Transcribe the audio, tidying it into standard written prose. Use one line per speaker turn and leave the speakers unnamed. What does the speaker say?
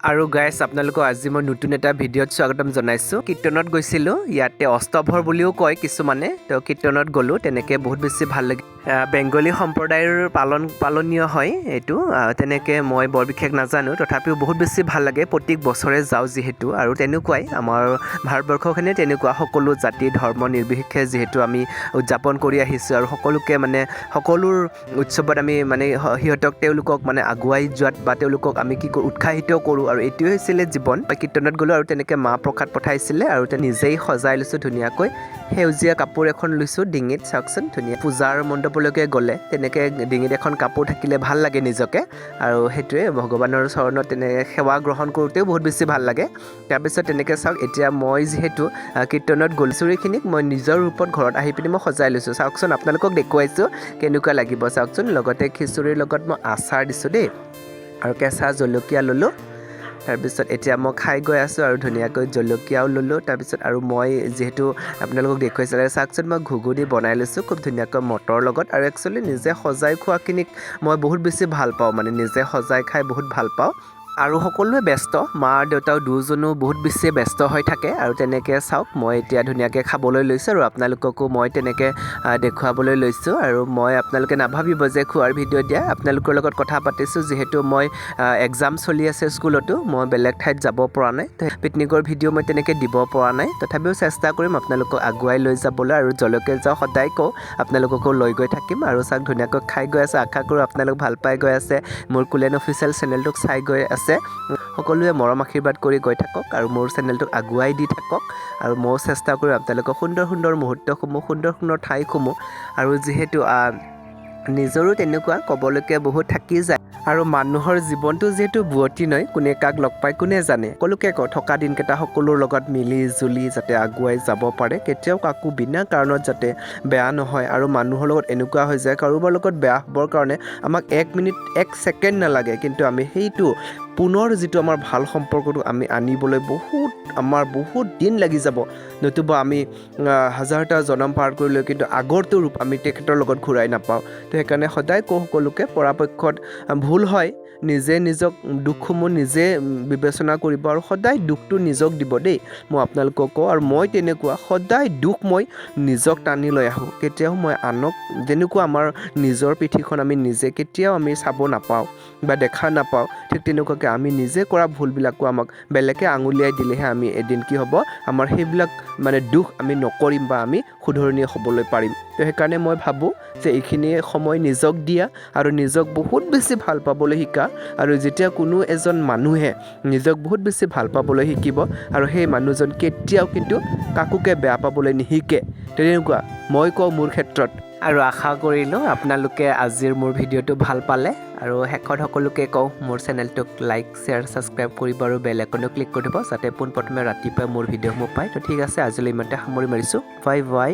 আৰু গাইছ, আপোনালোকক আজি মই নতুন এটা ভিডিঅ'ত স্বাগতম জনাইছোঁ। কীৰ্তনত গৈছিলোঁ। ইয়াতে অষ্টভৰ বুলিও কয় কিছুমানে। তো কীৰ্তনত গ'লোঁ, তেনেকৈ বহুত বেছি ভাল লাগে। বেংগলী সম্প্ৰদায়ৰ পালনীয় হয় এইটো। তেনেকৈ মই বৰ বিশেষ নাজানো, তথাপিও বহুত বেছি ভাল লাগে। প্ৰত্যেক বছৰে যাওঁ যিহেতু। আৰু তেনেকুৱাই আমাৰ ভাৰতবৰ্ষখনে তেনেকুৱা, সকলো জাতি ধৰ্ম নিৰ্বিশেষে যিহেতু আমি উদযাপন কৰি আহিছোঁ আৰু সকলোকে মানে সকলোৰ উৎসৱত আমি মানে সিহঁতক, তেওঁলোকক মানে আগুৱাই যোৱাত বা তেওঁলোকক আমি কি কৰোঁ, উৎসাহিত কৰোঁ। আৰু এইটোৱে হৈছিলে জীৱন। মই কীৰ্তনত গ'লোঁ আৰু তেনেকৈ মাহ প্ৰসাদ পঠাইছিলে আৰু নিজেই সজাই লৈছোঁ ধুনীয়াকৈ। সেউজীয়া কাপোৰ এখন লৈছোঁ ডিঙিত, চাওকচোন ধুনীয়া। পূজাৰ মণ্ডপলৈকে গ'লে তেনেকৈ ডিঙিত এখন কাপোৰ থাকিলে ভাল লাগে নিজকে। আৰু সেইটোৱে ভগৱানৰ চৰণত তেনেকৈ সেৱা গ্ৰহণ কৰোঁতেও বহুত বেছি ভাল লাগে। তাৰপিছত তেনেকৈ চাওক, এতিয়া মই যিহেতু কীৰ্তনত গ'লোঁ, খিচুৰিখিনিক মই নিজৰ ৰূপত ঘৰত আহি পিনি মই সজাই লৈছোঁ। চাওকচোন, আপোনালোকক দেখুৱাইছোঁ, কেনেকুৱা লাগিব চাওকচোন। লগতে খিচুৰিৰ লগত মই আচাৰ দিছোঁ দেই আৰু কেঁচা জলকীয়া ল'লোঁ। তাৰপিছত এতিয়া মই খাই গৈ আছোঁ আৰু ধুনীয়াকৈ জলকীয়াও ল'লোঁ। তাৰপিছত আৰু মই যিহেতু আপোনালোকক দেখুৱাইছিলে, চাওকচোন, মই ঘুগুনি বনাই লৈছোঁ খুব ধুনীয়াকৈ মটৰ লগত। আৰু একচুৱেলি নিজে সজাই খোৱাখিনিক মই বহুত বেছি ভাল পাওঁ, মানে নিজে সজাই খাই বহুত ভাল পাওঁ। আৰু সকলোৱে ব্যস্ত, মা দেউতাও দুজনো বহুত বেছি ব্যস্ত হৈ থাকে। আৰু তেনেকৈ চাওক, মই এতিয়া ধুনীয়াকৈ খাবলৈ লৈছোঁ আৰু আপোনালোককো মই তেনেকৈ দেখুৱাবলৈ লৈছোঁ। আৰু মই আপোনালোকে নাভাবিব যে খোৱাৰ ভিডিঅ' দিয়া, আপোনালোকৰ লগত কথা পাতিছোঁ। যিহেতু মই এক্সাম চলি আছে স্কুলতো, মই বেলেগ ঠাইত যাব পৰা নাই, পিকনিকৰ ভিডিঅ' মই তেনেকৈ দিব পৰা নাই। তথাপিও চেষ্টা কৰিম আপোনালোকক আগুৱাই লৈ যাবলৈ। আৰু য'লৈকে যাওঁ, সদায় কওঁ, আপোনালোককো লৈ গৈ থাকিম। আৰু চাওক, ধুনীয়াকৈ খাই গৈ আছে। আশা কৰোঁ আপোনালোক ভাল পাই গৈ আছে, মোৰ কুলেন অফিচিয়েল চেনেলটোক চাই গৈ আছে। সকলোৱে মৰম আশীৰ্বাদ কৰি গৈ থাকক আৰু মোৰ চেনেলটোক আগুৱাই দি থাকক। আৰু ময়ো চেষ্টা কৰিম আপোনালোকক সুন্দৰ সুন্দৰ মুহূৰ্তসমূহ, সুন্দৰ সুন্দৰ ঠাইসমূহ। আৰু যিহেতু নিজৰো তেনেকুৱা ক'বলৈকে বহুত থাকি যায়। আৰু মানুহৰ জীৱনটো যিহেতু বোৱতী নৈ, কোনে কাক লগ পায় কোনে জানে। সকলোকে কওঁ, থকা দিনকেইটা সকলোৰ লগত মিলি জুলি যাতে আগুৱাই যাব পাৰে, কেতিয়াও কাকো বিনা কাৰণত যাতে বেয়া নহয়। আৰু মানুহৰ লগত এনেকুৱা হৈ যায়, কাৰোবাৰ লগত বেয়া হ'বৰ কাৰণে আমাক এক মিনিট এক ছেকেণ্ড নালাগে, কিন্তু আমি সেইটো পুনৰ যিটো আমাৰ ভাল সম্পৰ্কটো আমি আনিবলৈ বহুত আমাৰ বহুত দিন লাগি যাব। নতুবা আমি হাজাৰটা জনম পাৰ কৰিলেও কিন্তু আগৰটো ৰূপ আমি তেখেতৰ লগত ঘূৰাই নাপাওঁ। তো সেইকাৰণে সদায় কওঁ সকলোকে, পৰাপক্ষত ভুল হয়, নিজে নিজক দুখসমূহ নিজে বিবেচনা কৰিব আৰু সদায় দুখটো নিজক দিব দেই। মই আপোনালোকক কওঁ, আৰু মই তেনেকুৱা সদায় দুখ মই নিজক টানি লৈ আহোঁ, কেতিয়াও মই আনক। যেনেকুৱা আমাৰ নিজৰ পিঠিখন আমি নিজে কেতিয়াও আমি চাব নাপাওঁ বা দেখা নাপাওঁ, ঠিক তেনেকুৱাকৈ আমি নিজে কৰা ভুলবিলাকো আমাক বেলেগে আঙুলিয়াই দিলেহে আমি এদিন কি হ'ব, আমাৰ সেইবিলাক মানে দুখ আমি নকৰিম বা আমি শুধৰণি হ'বলৈ পাৰিম। তো সেইকাৰণে মই ভাবোঁ যে এইখিনি সময় নিজক দিয়া আৰু নিজক বহুত বেছি ভাল পাবলৈ শিকা। আৰু যেতিয়া কোনো এজন মানুহে নিজক বহুত বেছি ভাল পাবলৈ শিকিব আৰু সেই মানুহজন কেতিয়াও কিন্তু কাকোকে বেয়া পাবলৈ নিশিকে। তেনেকুৱা মই কওঁ মোৰ ক্ষেত্ৰত। আৰু আশা কৰিলোঁ আপোনালোকে আজিৰ মোৰ ভিডিঅ'টো ভাল পালে। আৰু শেষত সকলোকে কওঁ, মোৰ চেনেলটোক লাইক, শ্বেয়াৰ, ছাবস্ক্ৰাইব কৰিব আৰু বেল আইকনো ক্লিক কৰি দিব, যাতে পোনপ্ৰথমে ৰাতিপুৱাই মোৰ ভিডিঅ'সমূহ পায়। তো ঠিক আছে, আজিলৈ ইমানতে সামৰি মাৰিছোঁ। Bye bye.